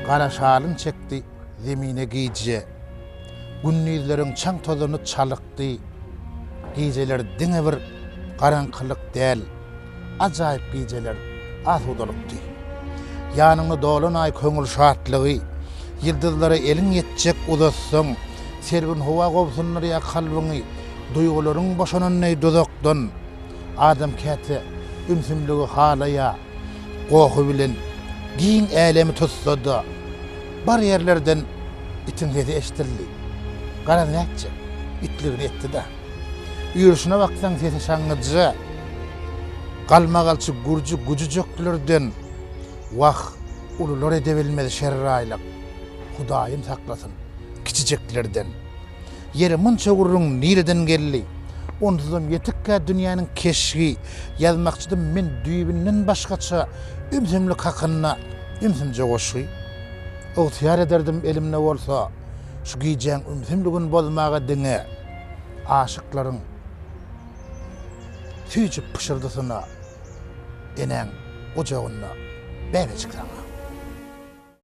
Gara şalyn çekdi zemine gije. Gündizleriň çaň-tozany çalykdy. Gijeler diňe bir garaňkylyk däl, ajaýyp gijeler asudalykdy. Ýanyňda dolan aý köňül şatlygy, ýyldyzlara eliň ýetjek uzatsaň, sergin howa gobsundyrýar kalbyňy, duýgularyň boşanan deý duzakdan. Adam käte ümsümligi halaýar, gohy bilen giň älemi tutsa-da, bar ýerlerden itiň sesi eşidildi. Garaz nätjek, itligini etdi-dä. Üýrüşine baksaň sesi şaňňyja, galmagalçy gürji güjüjeklerden, Wah, ulular edebilmez şerraýlyk, Hudaýym saklasyn, kiçijeklerden. Ýeri munça gürrüň nireden geldi? Onsuzam ýetikkä dünýäniň keşgi, Ýazmakçydym men düýbünden başgaça Ümsümlik hakynda ümsümje goşgy. Ygtyýar ederdim elimde bolsa, Şu gijäň ümsümligin bozmaga diňe Aşyklaryň süýji pyşyrdysyna Enäň gujagynda bäbejik saňa.